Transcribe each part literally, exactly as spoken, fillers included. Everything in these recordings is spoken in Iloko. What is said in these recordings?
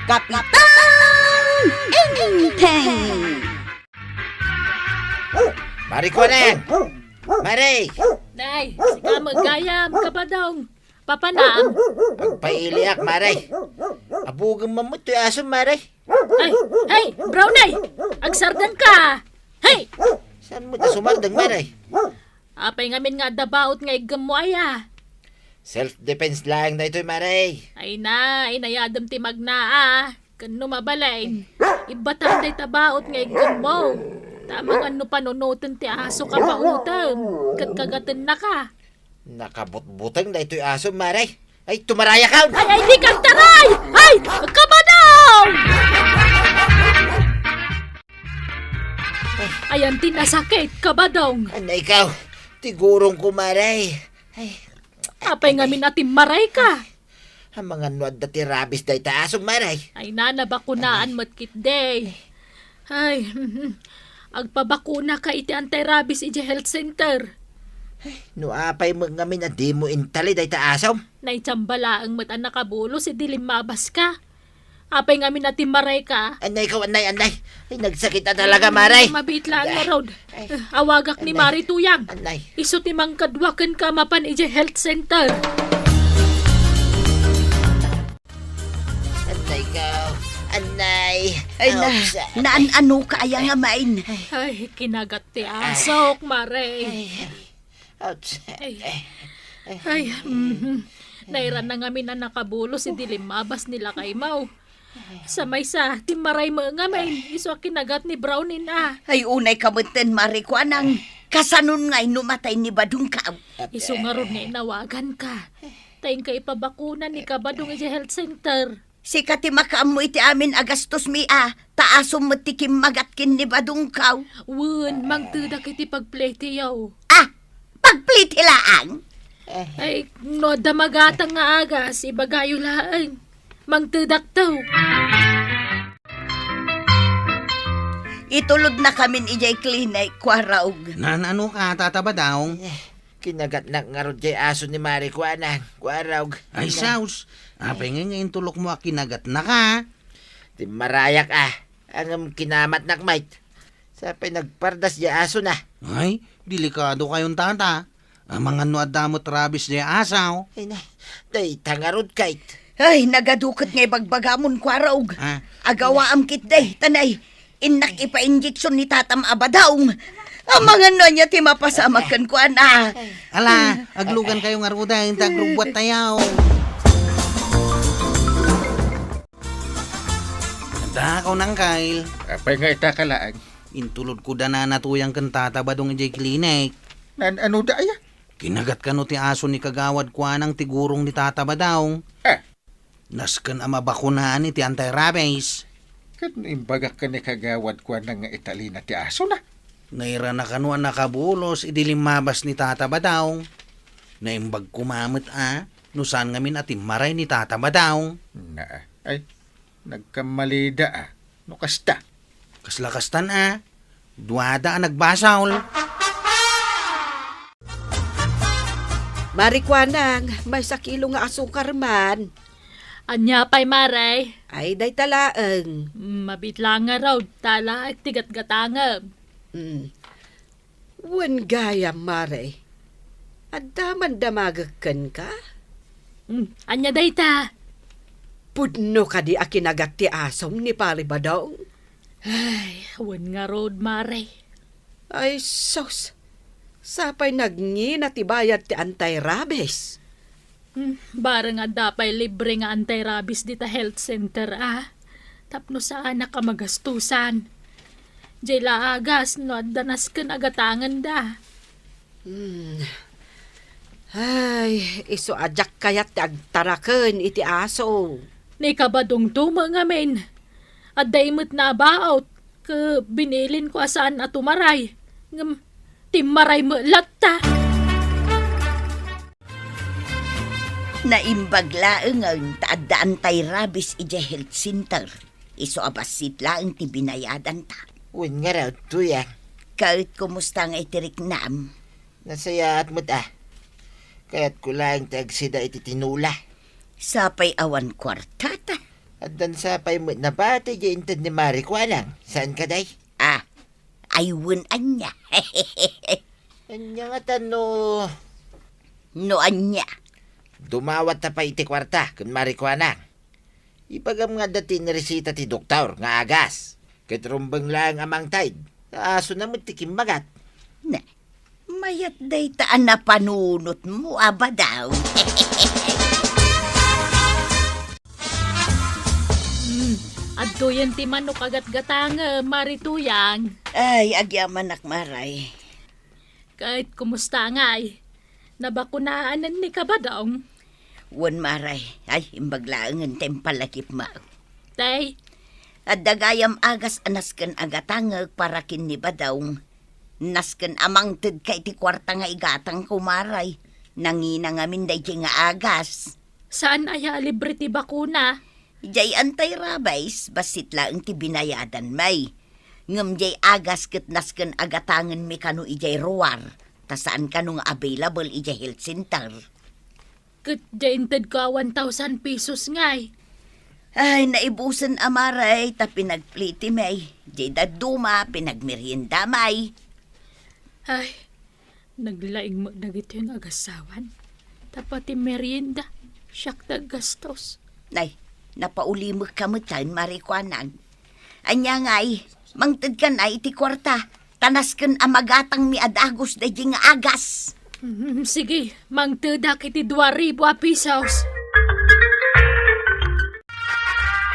Kapitan Enteng! Mari Kuanang! Mari! Nay, sika met gayam, Kabadong. Papanam? Agpailiak, Mari. Abugem man met toy asom, Mari. Ay, hey, Brownie! Agsardengka! Hey! Saan met a sumardeng, Mari? Apay ngamin nga adda baot nga iggemmo aya? Self-defense laeng daytoy, Mari. Ay na, inayadem ti magna a. Ken no mabalin, ibbatam dayta baot nga iggemmo. Ta amangan no panunoten ti aso ka baotem, ket kagatennaka. Nakabutbuteng daytoy aso, Mari. Ay, tumarayakon! Ay, ay, dika agtaray! Ay, Kabadong! Ayan ti nasakit, Kabadong. Anay kaw, ti gurongko, Mari. Ay, apay ngamin a timmarayka? Amangan no adda ti rabies dayta asom, Mari. Ay na, nabakunaan met ketdi. Ay, agpabakunaka iti anti-rabies idiay health center. No apay met ngamin a dimo intali dayta asom? Naitsamba laeng met a nakabulos idi limmabaska. Apay ngamin a timmarayka? Anay kaw, anay, anay. Ay, nagsakit a talaga, Mari. Mabiit laeng ngarud. Ay. Eh, awagak ni Mari Tuyang. Anay. Isu ti mangkadua kenka mapan idiay health center. Anay kaw. Anay. Ay, na, naan-ano ka aya ngamin? Ay, kinagat ti asok, Mari. Ay. Ouch. Ay. Ay, mhm. Nairana ngamin a nakabulos idi limmabas ni lakaymo. Sa maysa, timmaray met ngamin, isu a kinagat ni Brownie a. Ay, unay ka metten, Mari Kuanang. Kasanon ngay no matay ni Badong ka? Isu ngarud nga inawaganka. Ta inka ipabakuna ni Kabadong idiay health center. Sika ti makaammo iti amin a gastos mi a, ta asom met ti kimmagat ken ni Badong ka. Wen, mangtedak iti pagplitiyo. Ah, pagpliti laeng? Ay, no adda magatang nga agas, ibagayo laeng. Mangtedakto. Itulodnakamin idiay klinik, Kuarog. Naan-ano ka, Tata Badong? Eh, kinagatnak ngarud diay aso ni Mari Kuanang, Kuarog. Ay, sus. Apay ngay nga intulokmo a kinagatnaka? Timmarayak a. Ngem kinamatnak met. Sapay nagpardas diay asona. Ay, delikado kayon, Tata. Amangan no adda met rabies diay aso. Ay na, dayta ngarud, Kate. Ay, nagadu ket nga ibagbagamon, Kuarog. Ah. Agawaam ketdi, ta nay, innak ipainjeksion ni Tatam a Badong. Amangan no ania ti mapasamak kenkuana. Ala, aglugankayo ngaruden, ta agrubbuattayo. Dakaw, Nangkal. Apay nga ita ka laeng? Intulodko da Nana Tuyang ken Tata Badong idiay klinik. Naan-ano da aya? Kinagat kano ti aso ni Kagawad Kuanang ti gurong ni Tata Badong. Ah. Nasken a mabakunaan iti anti-rabies. Ket no imbagak ken ni Kagawad Kuanang nga italina ti asona? Nairana kano a nakabulos idi limmabas ni Tata Badong. Naimbag koma met a no saan ngamin a timmaray ni Tata Badong. Naa, ay, nagkammalida a no kasta. Kasla kastan a, duada a nagbasol. Mari Kuanang, maysa kilo nga asukar man. Ania pay, Mari? Ay, dayta laeng. Mm, mabiit laeng ngarud, ta alaek ti gatgatangem. Mm. Wen gayam, Mari. Adda man damagek kenka? Mm, ania dayta? Pudno kadi a kinagat ti asom ni Pari Badong? Ay, wen ngarud, Mari. Ay, sus! Sapay nagngina ti bayad ti anti-rabies. Hmm, bareng adda pay libre nga anti-rabies dita health center, a. Tapno saanak a magastusan. Diay la agas no adda nasken a gatangenda. Hmm. Ay, isu a diak kayat ti agtaraken iti aso. Ni Kabadongto met ngamin. Adda imet nabaot, ket binilinko a saan a tumaray. Ngem timmaray met latta. Naimbag laengen ta adda anti-rabies idiay health center. Isu a bassit laeng ti binayadanta. Wen ngarud, Tuyang? Ket kumusta ngay ti riknam? Nasayaat met a. Kayatko laeng ti agsida iti tinola. Sapay awan kuartata. Dansa pay met nabati diay inted ni Mari Kuanang. Saan kadi? Ah, ay wen ania. Ania ngata no No ania? Dumawatta pay iti kuarta ken Mari Kuanang. Ibagam nga adda ti inresita ti doktor nga agas. Ket rumbeng laeng a mangted. Asona met ti kimmagat. Na, mayat dayta a napanunotmo a badaw. Hmm, adtoyen ti manok a gatgatangem, Mari Tuyang. Ay, agyamanak, Maray. Ket kumusta ngay? Nabakunaanen ni Kabadong? Wen, Maray. Ay, imbag laengen ti impalagipmo. Tay? Adda gayam agas a nasken a gatangek para ken ni Badong. Nasken a mangtedka iti kuarta nga igatangko, Maray. Nangina ngamin daydiay nga agas. Saan aya a libre ti bakuna? Diay anti-rabies, bassit laeng ti binayadanmi. Ngem diay agas ket nasken a gatangenmi kano idiay ruar, ta saan kano nga available idiay health center. Ket diay intedko a one thousand pesos ngay. Ay, naibusen a, Maray, ta pinagplitimi. Diay dadduma, pinagmeriendami. Ay, naglaing met dagitoy nga agassawan. Ta pati merienda, siak ti aggastos. Nay, napaulimekka metten, Mari Kuanang. Ania ngay, mangtedkan iti kuarta, ta nasken a magatangmi a dagus daydiay nga agas. Mm, sige, mangtedak iti dua ribu a pesos.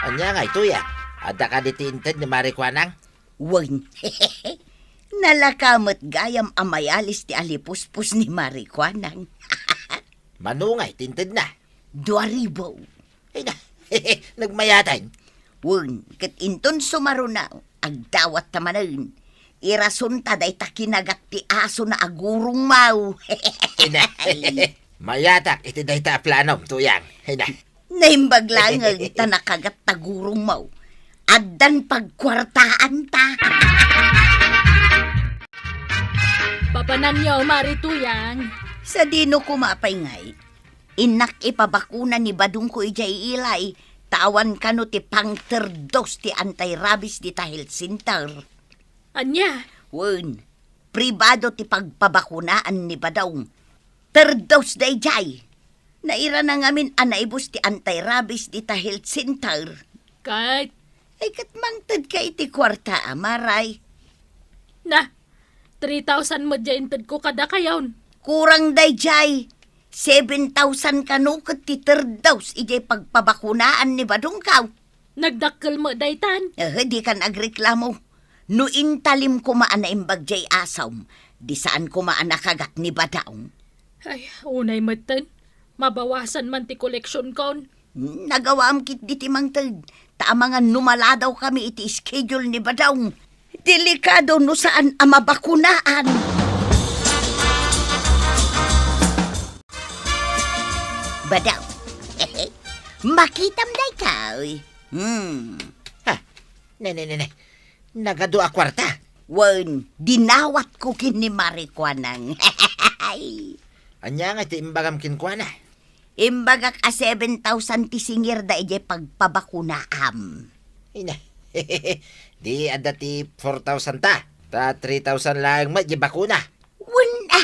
Ania ngay, Tuyang? Adda kadi ti inted ni Mari Kuanang? Wen. Nalaka met gayam a mayalis ti alipuspos ni Mari Kuanang. Mano ngay ti intedna? Dua ribu. Ay na, nagmayatan. Wen, ket inton sumaruno, agdawatta manen. Irasonta dayta kinagat ti asona a gurongmo. Ay na, mayatak iti dayta a planom, Tuyang. Ay na. Naimbag laeng ta nakagat ta gurongmo. Addan pagkuartaanta. Papananyo, Mari Tuyang. Sadino koma pay ngay? Innak ipabakuna ni badongko idiay ilay, ta awan kano ti pangterdos ti anti-rabies dita health center. Ania? Wen, pribado ti pagpabakunaan ni badong. Terdos daydiay. Nairana ngamin a naibus ti anti-rabies dita health center. Ket? Ay, ket mangtedka iti kuarta, Maray. Na, three thousand met diay intedko kadakayon. Kurang daydiay. Seven thousand kano ket ti terdos idiay pagpabakunaan ni badongko. Nagdakkel met daytan. Eh, dikan agreklamo. No intalim koma a naimbag diay asom, di saan koma a nakagat ni badong. Ay, unay metten. Mabawasan man ti koleksionkon. Nagawaam ketdi ti mangted, ta amangan no maladawkami iti schedule ni badong. Delikado no saan a mabakunaan. Badong, makitam daytoy. Hmm. Ha? Ne, ne, ne, ne. Nagadu a kuarta. Wen, dinawatko ken ni Mari Kuanang. Ania nga ti imbagam kenkuana? Imbagak a seven thousand ti singirda idiay pagpabakunaam. Ina. Di adda ti four thousand ta. Ta three thousand laeng met di bakuna. Wen a,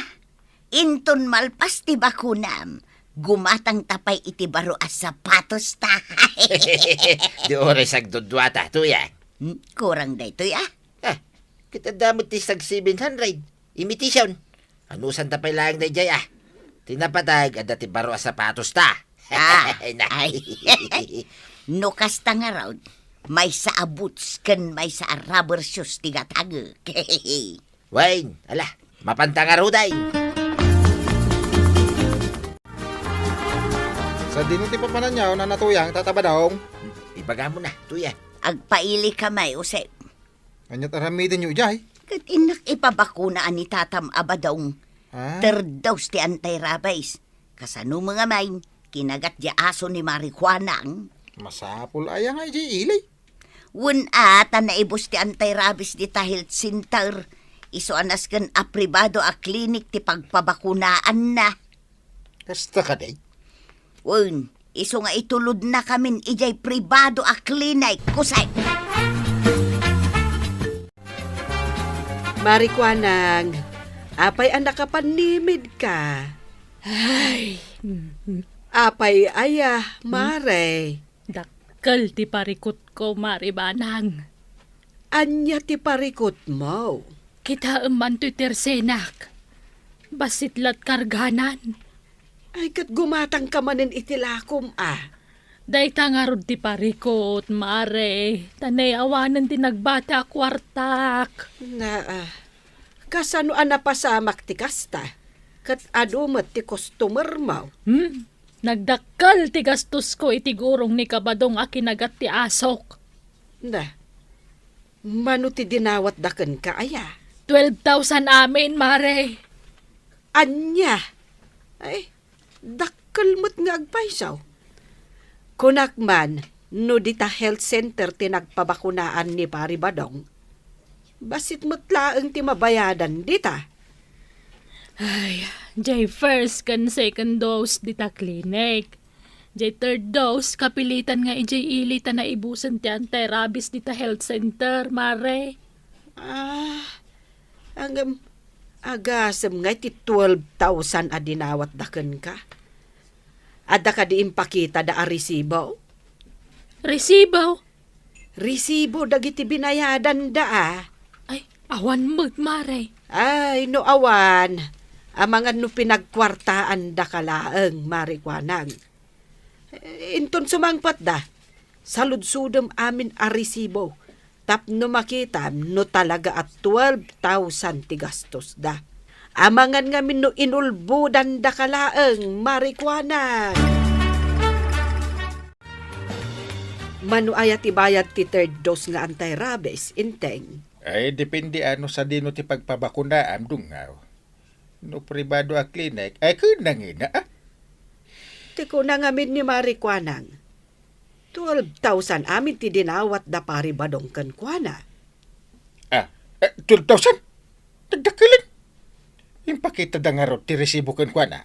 inton malpas ti bakunam, gumatangta pay iti baro a sapatos ta. Di oras agdudua ta, tuya. Hmm, kurang daytoy, ah. Ah, ket adda met ti sag seven hundred. Imitation. Anusanta pay laeng daydiay, ah. Ti napateg, adda ti baro a sapatos ta. Ah, ay, na. Ay. No kasta ngarud, maysa a boots ken maysa a rubber shoes ti gatangek. Wen, ala, mapanta ngaruden. Sadino ti papananyo, Nana Tuyang, Tata Badong? Ibagam na, Tuyang. Agpaili ka may, Jose. Ania't aramidenyo idiay? Ket innak ipabakuna a ni tatam a badong. Ah? Terdos ti anti-rabies. Kasano met ngamin, kinagat di aso ni Mari Kuanang? Masapul aya nga idiay ili? Wen a, ta naibus ti anti-rabies dita health center. Isu a nasken a pribado a klinik ti pagpabakunaanna. Kasta kadi? Wen, Isu nga itulodnakamin idiay pribado a klinik, kusay. Mari Kuanang, apay a nakapannimidka? Ay, mm, mm. Apay aya, Hmm? Mare? Dakkel ti parikutko, Mari Banang. Ania ti parikutmo? Kitaem man toy tersenak. Bassit la't karganan. Ay, ket gumatangka manen iti lakom, a. Dayta ngarud ti parikut, Mare. Ta nay awanen ti nagbati a kuartak. Na, a, kasano a napasamak ti kasta? Ket adu met ti customermo. Hmm? Nagdakkel ti gastosko iti gurong ni Kabadong a kinagat ti asok. Na, mano ti dinawatda kenka, aya? Twelve thousand amin, Mare. Ania? Ay, dakkel met nga agpayso. Kunak man, no dita health center ti nagpabakunaan ni Pari Badong, bassit met laeng ti mabayadan dita. Ay, jay first ken second dose dita clinic. Jay third dose, kapilitan nga idiay ili ta naibusen ti anti-rabies dita health center, Mare. Ah, ngem, agasem nga iti twelve thousand a dinawatda kenka. Adda kadi impakitada a resibo? Resibo? Resibo dagiti binayadanda, a. Ay, awan met, Mare. Ay, no awan, amangan no pinagkuartaandaka laeng, Mari Kuanang. Inton sumangpetda, saludsodem amin a resibo tapno makitam no talaga a twelve thousand ti gastosda. Amangan ngamin no inulbodandaka laeng, Mari Kuanang. Mano aya ti bayad ti third dose nga anti-rabies, Inteng? Ay, depende, a, no sadino ti pagpabakunaam, dungngaw. No pribado a klinik, ay, ken nangina, a? Ti kuna ngamin ni Mari Kuanang, twelve thousand amin ti dinawatda Pari Badong kenkuana. Ah, eh, twelve thousand? Nagdakkelen. Impakitada ngarud ti resibo kenkuana.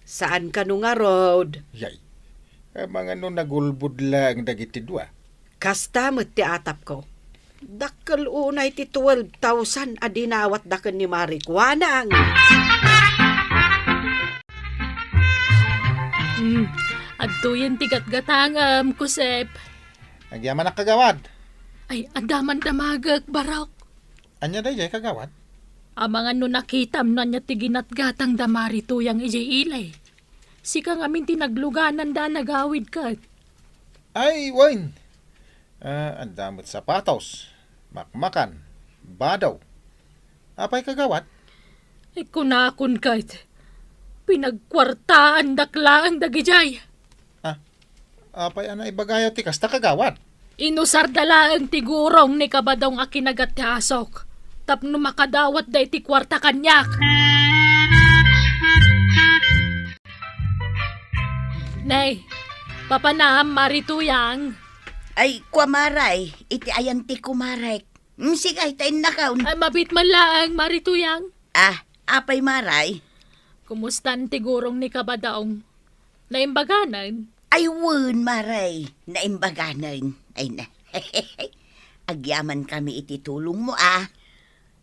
Saan kano ngarud? Yay. Amangan no nagulbod laeng dagiti dua. Kasta met ti atapko. Dakkel unay ti twelve thousand a dinawatda ken ni Mari Kuanang. Hmm, adtoyen ti gatgatangem, Kusep. Agyamanak, kagawad. Ay, adda man damagek, Barok. Ania daydiay, kagawad? Amangan no nakitam no ania ti ginatgatangda Mari Tuyang idiay ili. Sika ngamin ti naglugananda a nagawid ket. Ay, wen. Ah, adda met sapatos, makmakan, badaw. Apay, kagawad? Ay, kunakon ket, pinagkuartaandak laeng dagidiay. Ah, apay a naibagayo ti kasta, kagawad? Inusarda laeng ti gurong ni Kabadong a kinagat ti asok tapno makadawatda iti kuarta kaniak. Nay, papanam, Mari Tuyang. Ay, kua, Maray, iti ayan ti kumarek. Mm, sige, ta innakaon. Ay, mabit man laeng, Mari Tuyang. Ah, apay, Maray? Kumustan ti gurong ni Kabadong? Naimbaganen? Ay, wen, Maray. Naimbaganen. Ay na. Agyamankami iti tulongmo, a.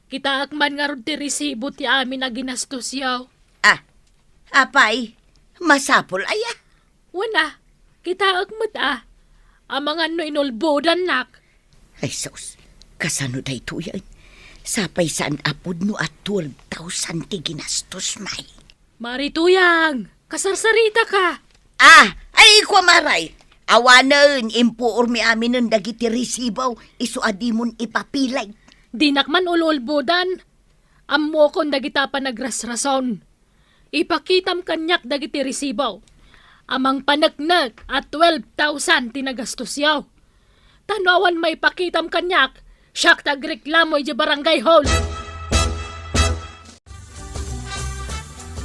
Kitaek man ngarud ti resibo ti amin a ginastosyo. Ah, apay, masapul aya? Wen a, kitaek met a. Amangan no inulbodannak. Ay, sus, kasano daytoyen? Sapay saan a pudno a twelve thousand ti ginastos, may. Mari Tuyang, kasarsaritaka. Ah, ay, kua, Maray. Awanen, impuormi aminen dagiti resibo, isu a dimon ipapilit. Dinak man ululbodan. Ammokon dagita panagrasrason. Ipakitam kaniak dagiti resibo a mangpaneknek a twelve thousand ti nagastosyo. Ta no awan maipakitam kaniak, siak ti agreklamo idiay barangay hall.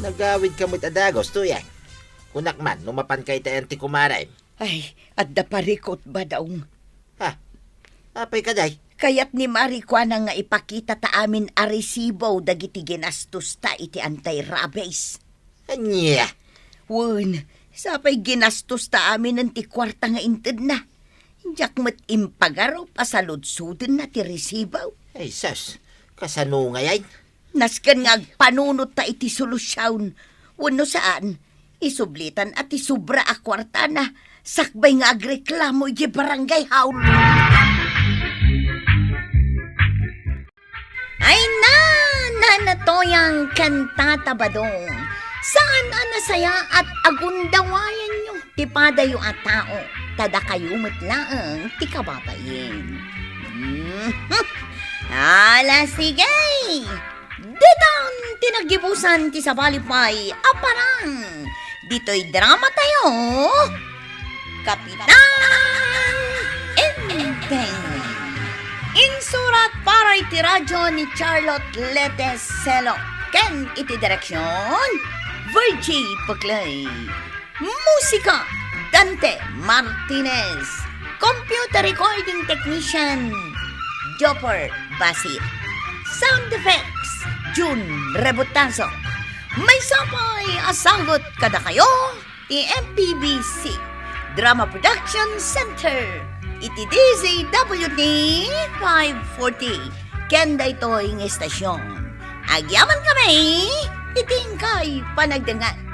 Nagawidka met a dagus, Tuyang. Kunak man no mapanka iti ayan ti kumarem. Ay, adda parikut, Badong. Ha? Apay kadi? Kayat ni Mari Kuanang nga ipakitata amin a resibo dagiti ginastosta iti anti-rabies. Ania? Wen, Sapay ginastosta aminen ti kuarta nga intedna. Diak met impagarup a saludsodenna ti resibo. Ay, sus, kasano ngay? Nasken nga agpanunotta iti solusion. Wenno saan, isublitatta ti sobra a kuartana, sakbay nga agreklamo iti barangay hall. Ay na, Nana Toyang ken Tata Badong, saan a nasayaat a gundawayanyo ti padayo a tao, ta dakayo met laeng ti kababain. Mhm. Ala, sige! Ditan ti naggibusan ti sabali pay a parang. Ditoy drama tayo, Kapitan Enteng. Insurat para iti radyo ni Charlotte Lete Selo ken iti direksyon, Virgie Puclay. Musika, Dante Martinez. Computer recording technician, Jopper Basit. Sound effects, Jun Rebotazo. Maysa pay a sagut kadakayo ti M P B C Drama Production Center iti D Z W T five forty ken daytoy nga estasyon. Agyaman kami iti inkay panagdengngeg.